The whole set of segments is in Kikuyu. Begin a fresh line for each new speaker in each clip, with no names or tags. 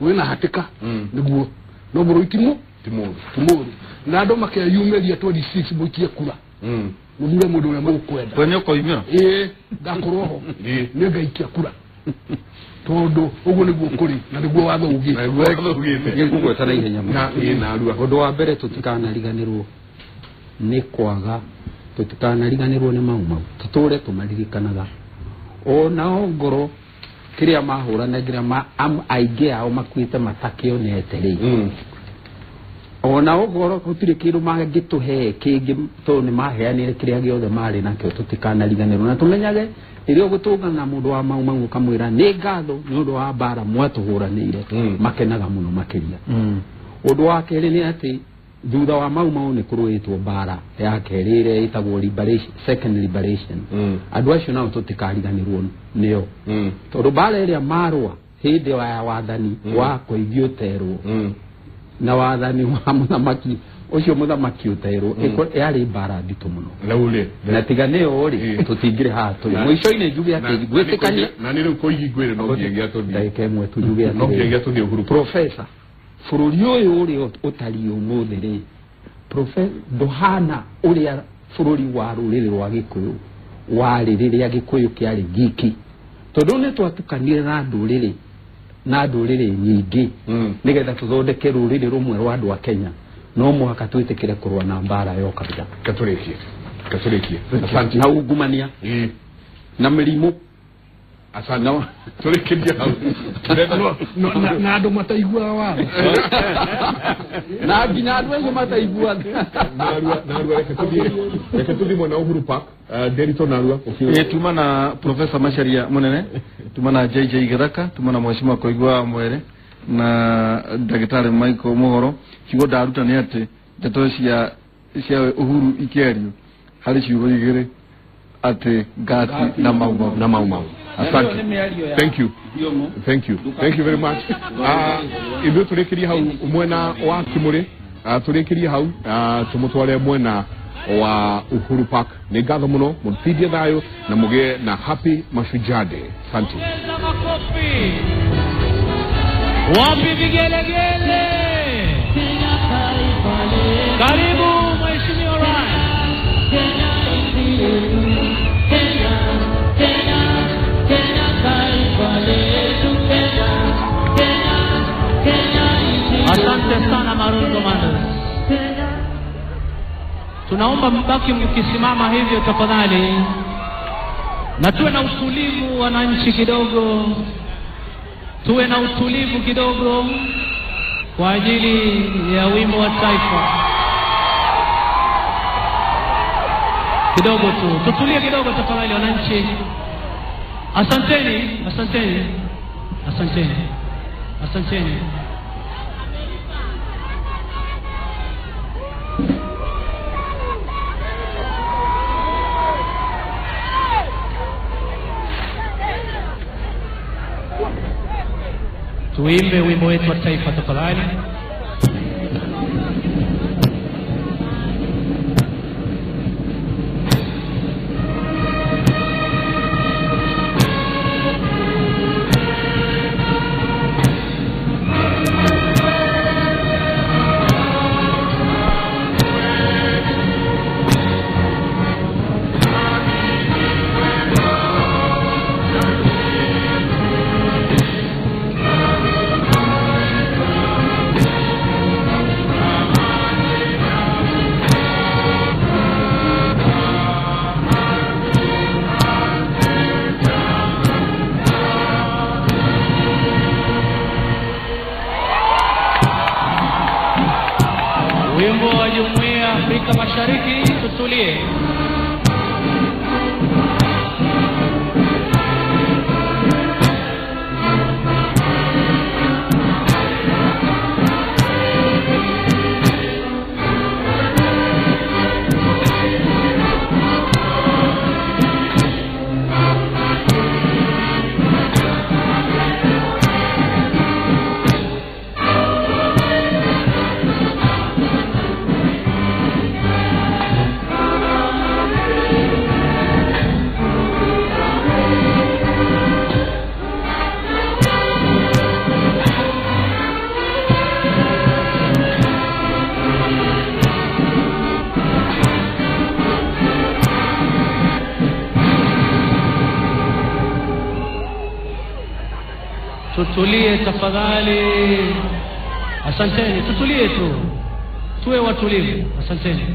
Wĩna hatĩka nĩguo no bũrũri ti mũru na andũ makeyumĩria 26 mũikie kura mũthure mũndũ ũrĩa mũkwenda.
We nĩ ũkoimĩra?
Ĩĩ, ngakorwo ho, nĩ ngaikia kura tondũ ũguo nĩguo kũrĩ na nĩguo watho ugĩte.
Nĩngũgweta na ihenya mũno. Ũndũ wa mbere tũtikanariganĩrwo nĩ kwaga, tũtikanariganĩrwo nĩ Mau Mau, tũtũre tũmaririkanaga onao ngoro kĩrĩa mahũranagĩra aingĩ ao makuĩte matakĩonete rĩ, onao ngoro gũtirĩ kĩndũ mangĩtũhe kĩngĩ tondũ nĩ maheanire kĩrĩa gĩothe marĩ nakĩo. Tũtikanariganĩrwo na tũmenyage rĩrĩa ũgũtũngana na mũndũ wa Mau Mau ũkamwĩra nĩ ngatho nĩ ũndũ wa mbara mwatũhũranĩire, makenaga mũno makĩria. Ũndũ wa kerĩ nĩ atĩ thutha wa Mau Mau nĩ kũrũĩtwo mbara ya kerĩ ĩrĩa ĩtagwo liberation, second liberation. Andũ acio nao tũtikariganĩrwo nĩo tondũ mbara ĩrĩa marũa hĩndĩ ya wathani wa Koigi ũterwo na wathani wa mũthamaki ũcio mũthamaki ũterwo yarĩ mbara nditũ mũno na tiga nĩyo rĩ tũtingĩrĩ haha tũrĩ. Mũico-inĩ njuge atĩ gwĩtĩkania
na nĩ rĩu Koigi ngwĩre no nginyagia tũthiĩ
ndagĩka ĩmwe tu njuge
no nginyagia tũthiĩ Uhuru.
Professor, bũrũri ũyũ ũrĩa ũtariĩ ũmũthĩ rĩ, ndũhana ũrĩa bũrũri wa rũrĩrĩ rwa Gĩkũyũ warĩ rĩrĩa Gĩkũyũ kĩarĩ giki, tondũ nĩ twatukanire na ndũrĩrĩ nyingĩ nĩgetha tũthondeke rũrĩrĩ rũmwe rwa andũ a Kenya. No mũhaka twĩtĩkĩre kũrũa na mbara ya ũkabira.
Katũrĩkie. Asante.
Na ungumania na mĩrimũ.
Asante. Tũrĩkĩrie hau.
Na andũ mataiguaga watho.
Na nginya andũ acio mataiguaga.
Narua reke tũthiĩ mwena Uhuru Park. Derito Narua.
Tuma na Professor Macharia Munene, tuma na JJ Githaka, tuma na Mheshimiwa Koigwa Mwere na Ndagĩtarĩ Michael Muhoro. Kiugo ndaruta nĩ atĩ ndeto cia Uhuru ikĩario harĩ ciugo igĩrĩ atĩ ngati na Mau Mau.
Na Mau Mau. Asante. Thank you. Thank you. Thank you very much. Ithuĩ tũrĩkĩrie hau mwena wa Kimũrĩ, tũrĩkĩrie hau tũmũtware mwena wa Uhuru Park. Nĩ ngatho mũno, mũtindie thayũ na mũgĩe na happy Mashujaa Day. Asante.
Wapi vigelegele? Karibu Mheshimiwa Rais. Asante sana Maroon Commandos. Tunaomba mbaki mkisimama hivyo tafadhali, na tuwe na utulivu wananchi kidogo, tuwe na utulivu kidogo kwa ajili ya wimbo wa taifa kidogo tu, tutulie kidogo tafadhali wananchi. Asanteni, asanteni, asanteni, asanteni. Tuimbe wimbo wetu wa taifa tafadhali. Wimbo wa Jumuiya ya Afrika Mashariki, tutulie. Tutulie tafadhali. Asanteni, tutulie tu, tuwe watulivu. Asanteni.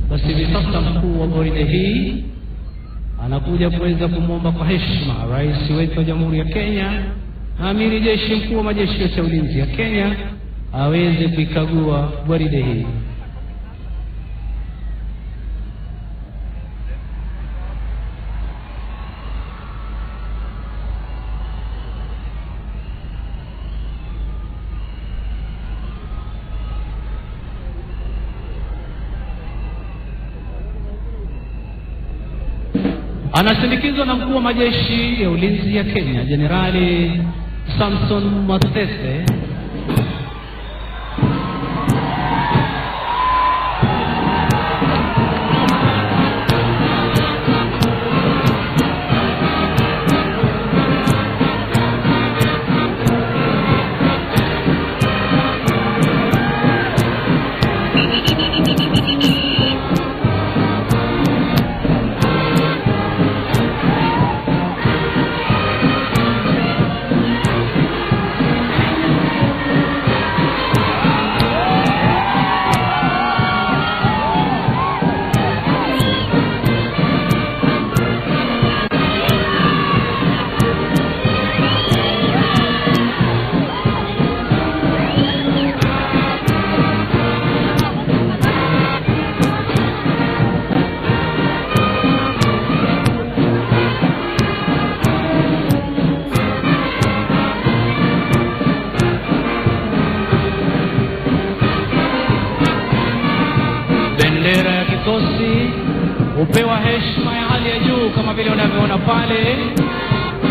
Basi hivi sasa mkuu wa gwaride hii anakuja kuweza kumwomba kwa heshima Rais wetu wa Jamhuri ya Kenya na Amiri Jeshi Mkuu wa Majeshi yote ya Ulinzi ya Kenya aweze kuikagua gwaride hii. Anasindikizwa na mkuu wa majeshi ya ulinzi ya Kenya Jenerali Samson Mwathethe. Bendera ya kikosi hupewa heshima ya hali ya juu kama vile unavyoona pale.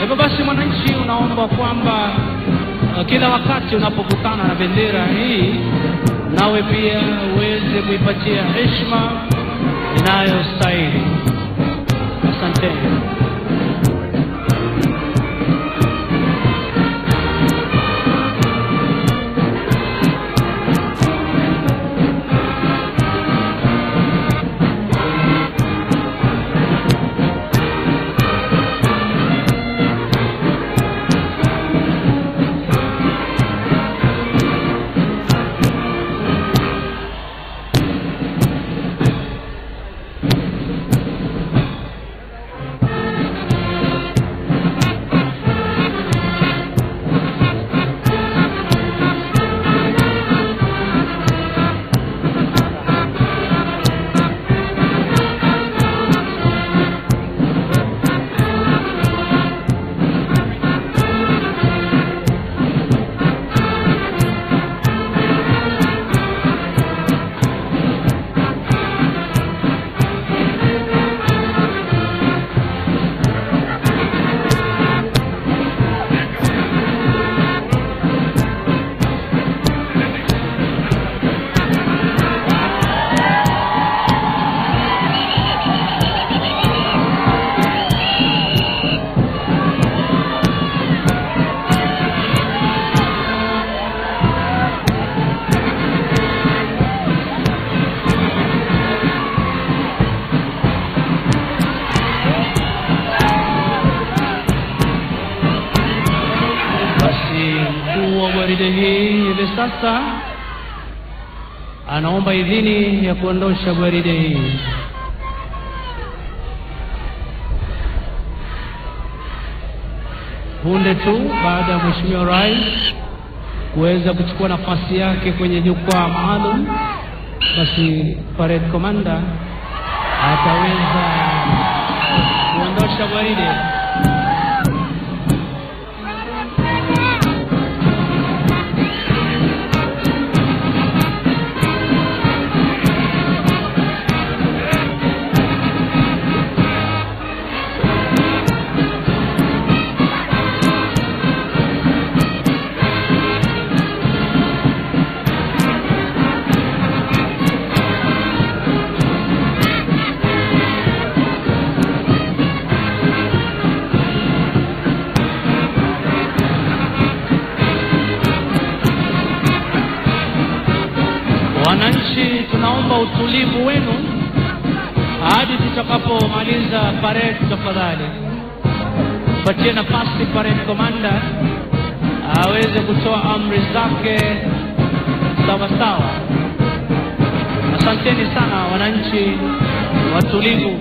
Hivyo basi, mwananchi, unaomba kwamba kila wakati unapokutana na bendera hii nawe pia uweze kuipatia heshima inayostahili. Asanteni. Gwaride hii hivi sasa anaomba idhini ya kuondosha gwaride hii. Punde tu baada ya Mheshimiwa Rais kuweza kuchukua nafasi yake kwenye jukwaa maalum, basi parade commander ataweza kuondosha gwaride. Wananchi, tunaomba utulivu wenu hadi tutakapomaliza parade. Tafadhali patie nafasi parade commander aweze kutoa amri zake sawa sawa. Asanteni sana wananchi watulivu.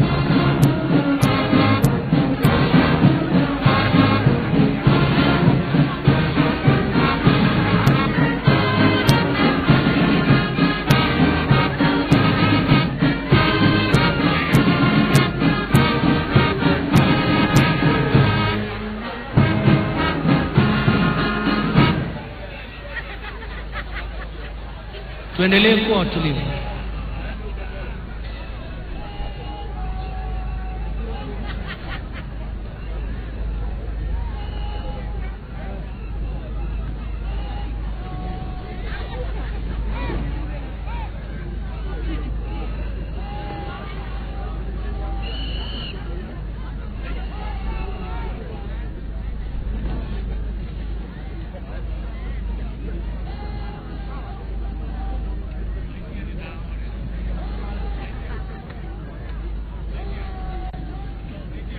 Tuendelee kuwa watulivu.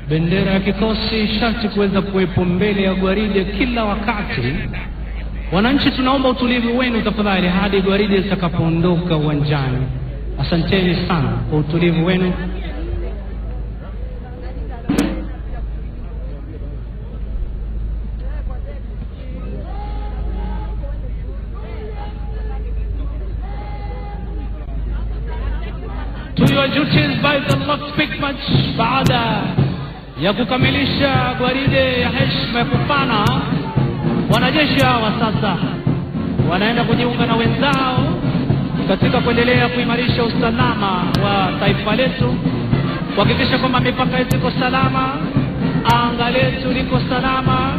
Bendera ya kikosi sharti kuweza kuwepo mbele ya gwaride kila wakati. Wananchi, tunaomba utulivu wenu tafadhali hadi gwaride litakapoondoka uwanjani. Asanteni sana kwa utulivu wenu. To your duties by the lockpick match. Baada ya kukamilisha gwaride ya heshima ya kupana, wanajeshi hawa sasa wanaenda kujiunga na wenzao katika kuendelea kuimarisha usalama wa taifa letu, kuhakikisha kwamba mipaka yetu iko salama, anga letu liko salama.